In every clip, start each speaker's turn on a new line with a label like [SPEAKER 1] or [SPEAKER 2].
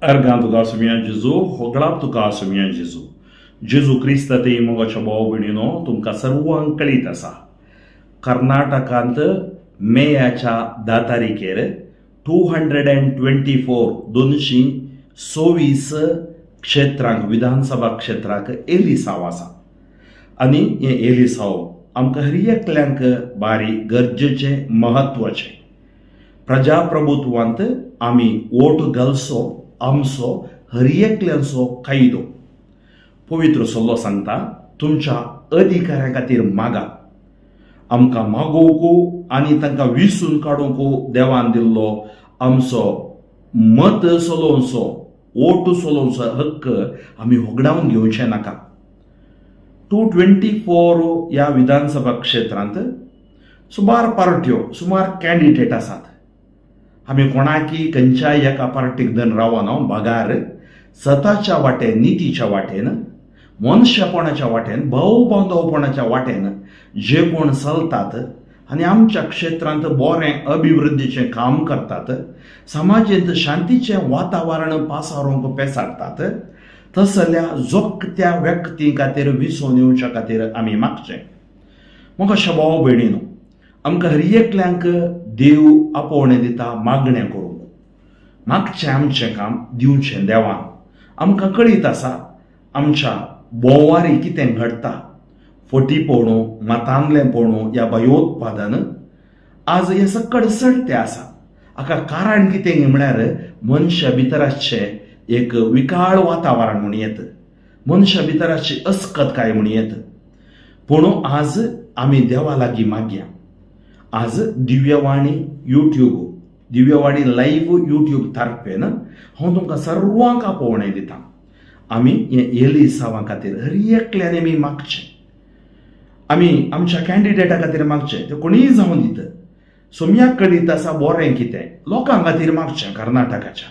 [SPEAKER 1] अर्गां तुका सुमिया जेजू, होगळाप तुका सुमिया जेजू. जेजू क्रिस्त ते मोगाच्या भाव भयणीनो, तुमकां सर्वांक कळीत आसा, कर्नाटकांत मेयाच्या 10 तारीखेर 224 224 क्षेत्रांक, विधानसभा क्षेत्राक एलिसांव आसा. आनी हें एलिसांव आमकां हर एकल्यांक बारी गरजेचें, म्हत्वाचें. प्रजाप्रभुत्वांत आमी वोट घालचो आमचो हर एकल्यांचो कायदो. पवित्र सल्लो सांगता, तुमच्या अधिकाऱ्यां खातीर मागा. आमकां मागोवंक आनी तांकां विसून काडूंक देवान दिल्लो आमचो मत चलोवचो, वोट चलोवचो हक्क आमी होगडावन घेवचें नाका. 224 ह्या विधानसभा क्षेत्रांत सुमार पार्ट्यो, सुमार कॅन्डिडेट आसात. आमी कोणाकी खंयच्याय एका पार्टीक धरून रावना, बगार सताच्या वाटेन, नितीच्या वाटेन, मनशापणाच्या वाटेन, भाव बांधवपणाच्या वाटेन जे कोण चलतात आनी आमच्या क्षेत्रांत बरें अभिवृद्धीचें काम करतात, समाजेंत शांतीचें वातावरण पासारूंक पेसाडटात, तसल्या जोखत्या व्यक्ती खातीर विसोवन येवच्या खातीर आमी मागचें. म्हाका भाव भयणीनो, आमकां हर एकल्यांक देव आपोवणें दिता मागणें करूंक. मागचें आमचें काम, दिवचें देवान. आमकां कळीत आसा आमच्या भोंवारी कितें घडटा. फटीपणो, मतांतलेंपणो ह्या भयोत्पादन आज हें सकड सडतें आसा. हाका कारण कितें म्हळ्यार मनशा भितर आसचें एक विकाळ वातावरण म्हूण येत, मनशा भितर आसची अस्कतकाय म्हूण येत. पूण आज आमी देवा लागीं मागया. आज Divyavani YouTube, Divyavani live YouTube तारपेन हांव तुमकां सर्वांक आपोवणें दिता. आमी हें एलिसांवा खातीर हर एकल्यान आमी मागचें. आमी आमच्या कॅन्डिडेटा खातीर मागचें, ते कोणीय जावन दित. सोम्याक कळीत आसा बरें कितें, लोकां खातीर मागचें कर्नाटकाच्या.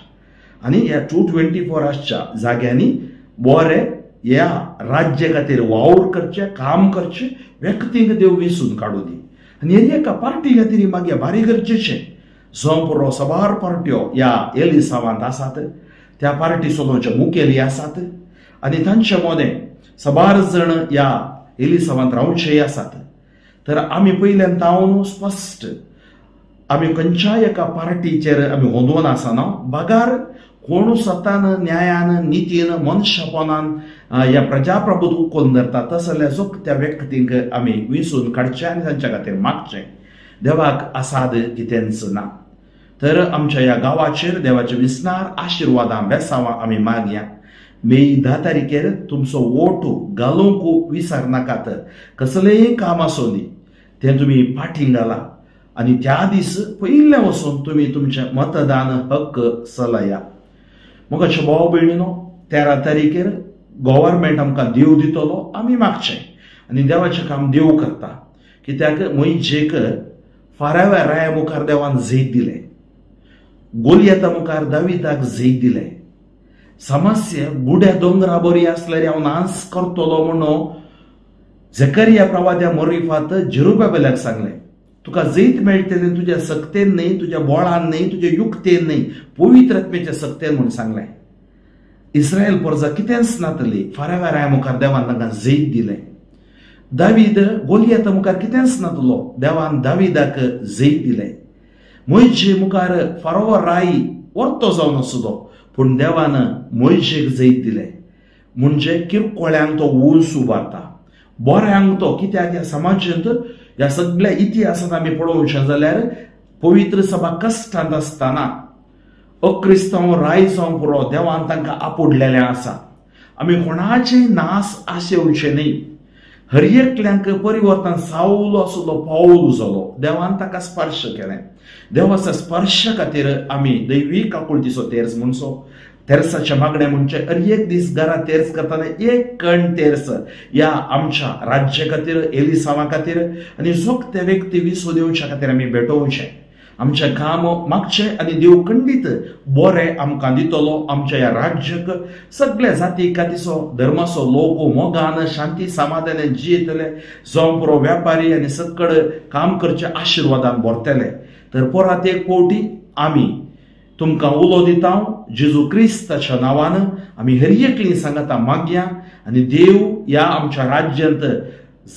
[SPEAKER 1] आनी ह्या 224 आसच्या जाग्यांनी बरें ह्या राज्य खातीर वावर करचें, काम करचें, व्यक्तींक देव विसून काडूं दी. आनी हे एका पार्टी खातीर मागीर भारी गरजेचें. जंय सबार पार्ट्यो ह्या एलिसांवांत आसात, त्या पार्टी चलोवचे मुखेली आसात आनी तांचे मदें सबार जण ह्या एलिसांवांत रावचेय आसात. तर आमी पयल्यान तावन स्पश्ट आमी खंयच्याय एका पार्टीचेर आमी होंदोवन आसना, बगार कोण सतान, न्यायान, नितीन, मनशापणान ह्या प्रजाप्रभुत्व उखलून धरता तसल्या जोखत्या व्यक्तींक आमी विसून काडचें आनी तांच्या खातीर मागचें. देवाक आसाद कितेंच ना. तर आमच्या ह्या गांवाचेर देवाचे विसनार आशिर्वादां, बेसांवां आमी मागया. मे 10 तारीखेर तुमचो वोट घालूंक विसरनाकात. कसलेंय काम आसूं दी, तें तुमी फाटीं घाला आनी त्या दीस पयलें वचून तुमी तुमचें मतदान हक्क चलया. मोगाचे भाव भयणीनो, 13 तारीखेर गव्हर्मेंट आमकां देव दितलो, आमी मागचें. आनी देवाचें काम देव करता. कित्याक म्हजेक फाराव्या राया मुखार देवान जैत दिलें, गोलियता मुखार दाविदाक जैत दिलें. समस्या गुड्या दोंगरा बरी आसल्यार हांव नाश करतलो म्हणून झकरिया प्रवाद्या मोरिफात जेरुबाबेलाक सांगलें, तुका जैत मेळटलें तुज्या सक्तेन न्हय, तुज्या बोळान न्हय, तुज्या युक्तेन न्हय, पवित्र आत्म्याच्या सक्तेन म्हूण सांगलें. इस्रायल परजा कितेंच नातली, फाराव्या राया मुखार देवान तांकां जैत दिलें. दावीद गोलियता मुखार कितेंच नातलो, देवान दावीदाक जैत दिलें. मोयजे मुखार फारोवा राय वर्तो जावन आसलो, पूण देवान मोयजेक जैत दिलें. म्हणजे किरकोळ्यांक तो उंच उबारता, बऱ्यांक तो. कित्याक ह्या समाजांत ह्या सगळ्या इतिहासांत आमी पळोवचें जाल्यार पवित्र सभा कश्टांत आसतना अक्रिस्तांव राय जावंक पुरो, देवान तांकां आपुडलेलें आसा. आमी कोणाचेय नास आशेवचें न्हय. हर एकल्यांक परिवर्तन सावलो आसलो, पावल जालो, देवान ताका स्पर्श केलें. देवाच्या स्पर्शा खातीर आमी दैवी काकुळतीचो तेर्स म्हणचो. तेर्साचें मागणें म्हणजे हर एक दीस घरा तेर्स करतना एक कण तेर्स ह्या आमच्या राज्या खातीर, एलिसांवा खातीर आनी जोखते व्यक्ती विसोवन येवच्या खातीर आमी भेटोवचें. आमचें काम मागचें आनी देव खंडीत बरें आमकां दितलो. आमच्या ह्या राज्याक सगल्या जाती कातीचो धर्माचो लोक मोगान शांती समाधानान जियेतले, जावं पुरो व्यापारी आनी सकड काम करचे आशिर्वादान भरतले. तर परत एक फावटी आमी तुमकां उलो दिता जेजू क्रिस्ताच्या नांवान आमी हर एकली सांगाता मागया आनी देव ह्या आमच्या राज्यांत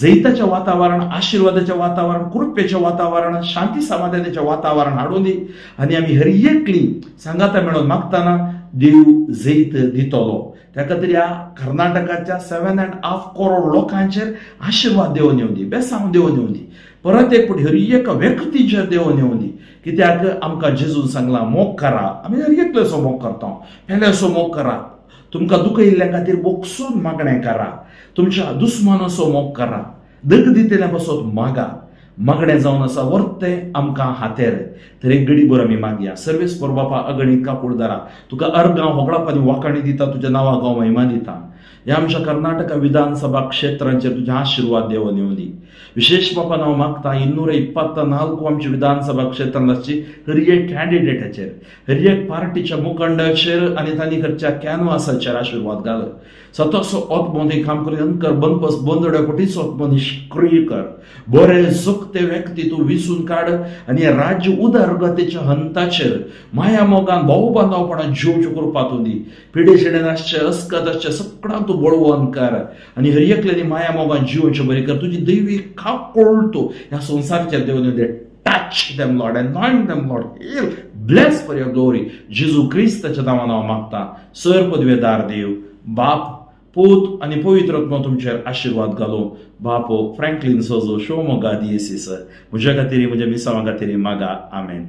[SPEAKER 1] जैताचें वातावरण, आशिर्वादाचें वातावरण, कृपेचें वातावरण, शांती समाधानाचें वातावरण हाडून दी आनी आमी हर एकली सांगाता मेळोवन मागतना देव जैत दितलो. त्या खातीर ह्या कर्नाटकाच्या 7.5 करोड लोकांचेर आशिर्वाद देवन येवं दी, बेसांव देवन येवं दी, परत एक फावटी हर एका व्यक्तीचेर देवन येवं दी. कित्याक आमकां जेजून सांगलां मोग करा, आमी हर एकल्याचो मोग करता, पेल्याचो मोग करा, तुमकां दुखयिल्ल्या खातीर बोगसून मागणें करा, तुमच्या दुस्मानाचो मोग करा, दग दितल्या पासत मागा, मागणें जावन आसा वर्तें आमकां हातेर. तर एक गडीभर आमी मागया. सर्वेस्पर बापा अगणीत काकुळदारा, तुका अर्गां होगळाप आनी वाखाणी दिता, तुज्या नांवाक हांव महिमा दिता. ह्या आमच्या कर्नाटका विधानसभा क्षेत्रांचेर तुज्या आशिर्वाद देवन येवं दी. विशेष बापा हांव मागता 224 आमच्या विधानसभा क्षेत्रांत आसची हर एक कॅन्डिडेटाचेर, हर एक पार्टीच्या मुखंडाचेर आनी तांणी करच्या कॅनवासाचेर आशिर्वाद घाल. सतसो आत्मो थंय काम करून अंकर बनपस बंदड्या कोटीचो आत्मो निश्क्रिय कर, बरे जोगते व्यक्ती तूं विसून काड आनी राज्य उदरगतीच्या हंताचेर माया मोगान भाऊ बांधवपणान जिवच्यो कृपा तूं दी. पिडे शेणेन आसचे अस्कत आसचे सगळ्यां तूं बळवंत कर आनी हर एकल्यानी माया मोगान जिवचे बरी कर. तुजी दैवी काकूळ तूं ह्या संवसाराचेर देवन दे. Touch them, Lord, anoint them, Lord, heal, bless for your glory. जेजू क्रिस्ताच्या नांवान हांव मागता. सर पदवेदार देव बाप, पूत आनी पवित्र आत्मो तुमचेर आशिर्वाद घालूं. बापो फ्रँकलीन सोजो शिवमोगा दियेसीस म्हज्या खातीर, म्हज्या मिसांवा खातीर मागा. आमेन.